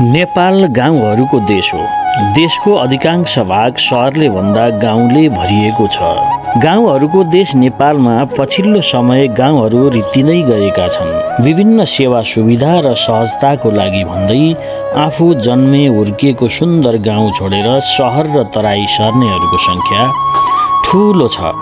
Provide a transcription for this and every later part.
नेपाल गाउँहरूको देश हो। देशको अधिकांश भाग सहरले भन्दा गाउँले भरिएको छ। गाउँहरूको देश नेपालमा पछिल्लो समय गाउँहरू रित्तिँदै गएका छन्। विभिन्न सेवा सुविधा र सहजताको लागि भन्दै आफू जन्मे हुर्किएको सुन्दर गाउँ छोडेर सहर र तराई सर्नेहरूको संख्या ठूलो छ।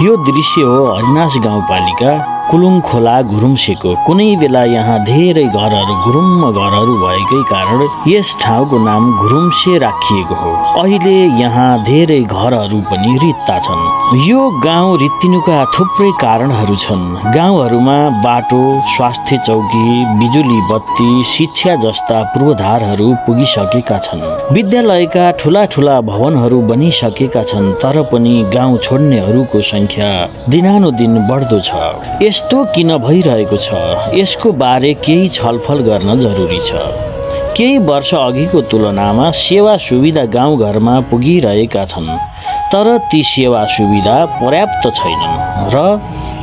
यो दृश्य हो हरिनास गाउँपालिका कुलुङ खोला घुरुम्सेको। कुनै बेला यहाँ धेरै घरहरू घुरुम्म घरहरू भएकै कारण यस ठाउँको नाम घुरुम्से राखिएको हो। अहिले यहाँ धेरै घरहरू पनि रित्ता छन्। यो गाउँ रित्तिनुका थुप्रै कारणहरू छन्। गाउँहरूमा बाटो, स्वास्थ्य चौकी, बिजुली बत्ती, शिक्षा जस्ता पूर्वाधारहरू पुगिसकेका छन्। विद्यालयका ठूला ठूला भवनहरू बनिसकेका छन्। तर पनि गाउँ छोड्नेहरूको संख्या दिनानुदिन बढ्दो छ। यस्तो किन भइरहेको छ, यसको बारे केही छलफल गर्न जरुरी छ। केही वर्ष अघिको तुलनामा सेवा सुविधा गाउँघरमा पुगिरहेका छन्, तर ती सेवा सुविधा पर्याप्त छैनन् र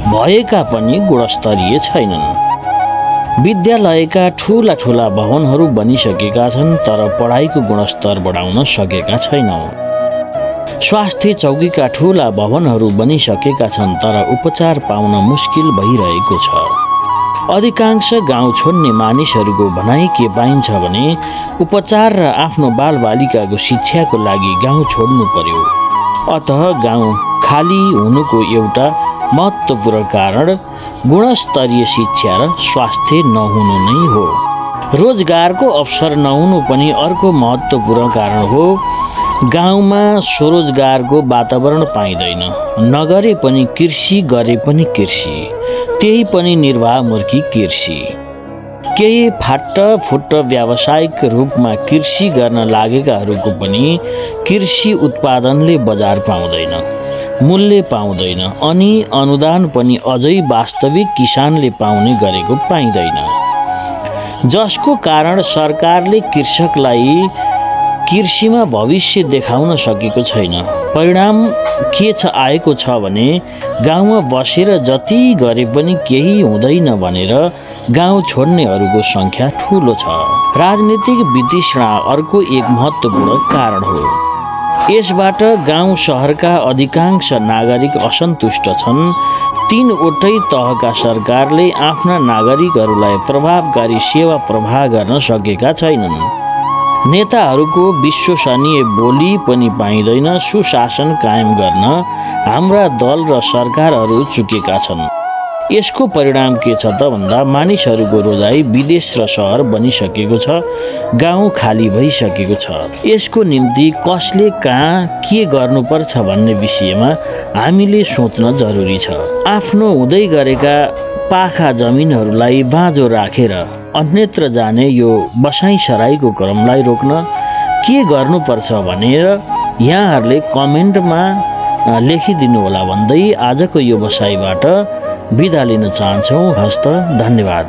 भएका पनि गुणस्तरीय छैनन्। विद्यालयका ठूला ठूला भवनहरू बनिसकेका छन्, तर पढाइको गुणस्तर बढाउन सकेका छैनौँ। स्वास्थ्य चौकीका ठूला भवनहरू बनिसकेका छन्, तर उपचार पाउन मुस्किल भइरहेको छ। अधिकांश गाउँ छोड्ने मानिसहरूको भनाइ के पाइन्छ भने उपचार र आफ्नो बालबालिकाको शिक्षाको लागि गाउँ छोड्नु पर्यो। अतः गाउँ खाली हुनुको एउटा महत्त्वपूर्ण कारण गुणस्तरीय शिक्षा र स्वास्थ्य नहुनु नै हो। रोजगारको अवसर नहुनु पनि अर्को महत्त्वपूर्ण कारण हो। गाउँमा स्वरोजगारको वातावरण पाइँदैन। नगरे पनि कृषि, गरे पनि कृषि, त्यही पनि निर्वाहमूर्खी कृषि। केही फाटफुट व्यावसायिक रूपमा कृषि गर्न लागेकाहरूको पनि कृषि उत्पादनले बजार पाउँदैन, मूल्य पाउँदैन अनि अनुदान पनि अझै वास्तविक किसानले पाउने गरेको पाइँदैन, जसको कारण सरकारले कृषकलाई कृषिमा भविष्य देखाउन सकेको छैन। परिणाम के आएको छ भने गाउँमा बसेर जति गरे पनि केही हुँदैन भनेर गाउँ छोड्नेहरूको संख्या ठूलो छ। राजनीतिक वितृष्णा अर्को एक महत्त्वपूर्ण कारण हो। यसबाट गाउँ सहरका अधिकांश नागरिक असन्तुष्ट छन्। तीनवटै तहका सरकारले आफ्ना नागरिकहरूलाई प्रभावकारी सेवा प्रवाह गर्न सकेका छैनन्। नेताहरूको विश्वसनीय बोली पनि पाइँदैन। सुशासन कायम गर्न हाम्रा दल र सरकारहरू चुकेका छन्। यसको परिणाम के छ त भन्दा मानिसहरूको रोजाइ विदेश र सहर बनिसकेको छ। गाउँ खाली भइसकेको छ। यसको निम्ति कसले कहाँ के गर्नुपर्छ भन्ने विषयमा हामीले सोच्न जरुरी छ। आफ्नो हुँदै गरेका पाखा जमिनहरूलाई बाँझो राखेर अन्यत्र जाने यो बसाइसराईको क्रमलाई रोक्न के गर्नुपर्छ भनेर यहाँहरूले कमेन्टमा लेखिदिनु होला भन्दै आजको यो बसाइबाट बिदा लिन चाहन्छौँ। हस्त, धन्यवाद।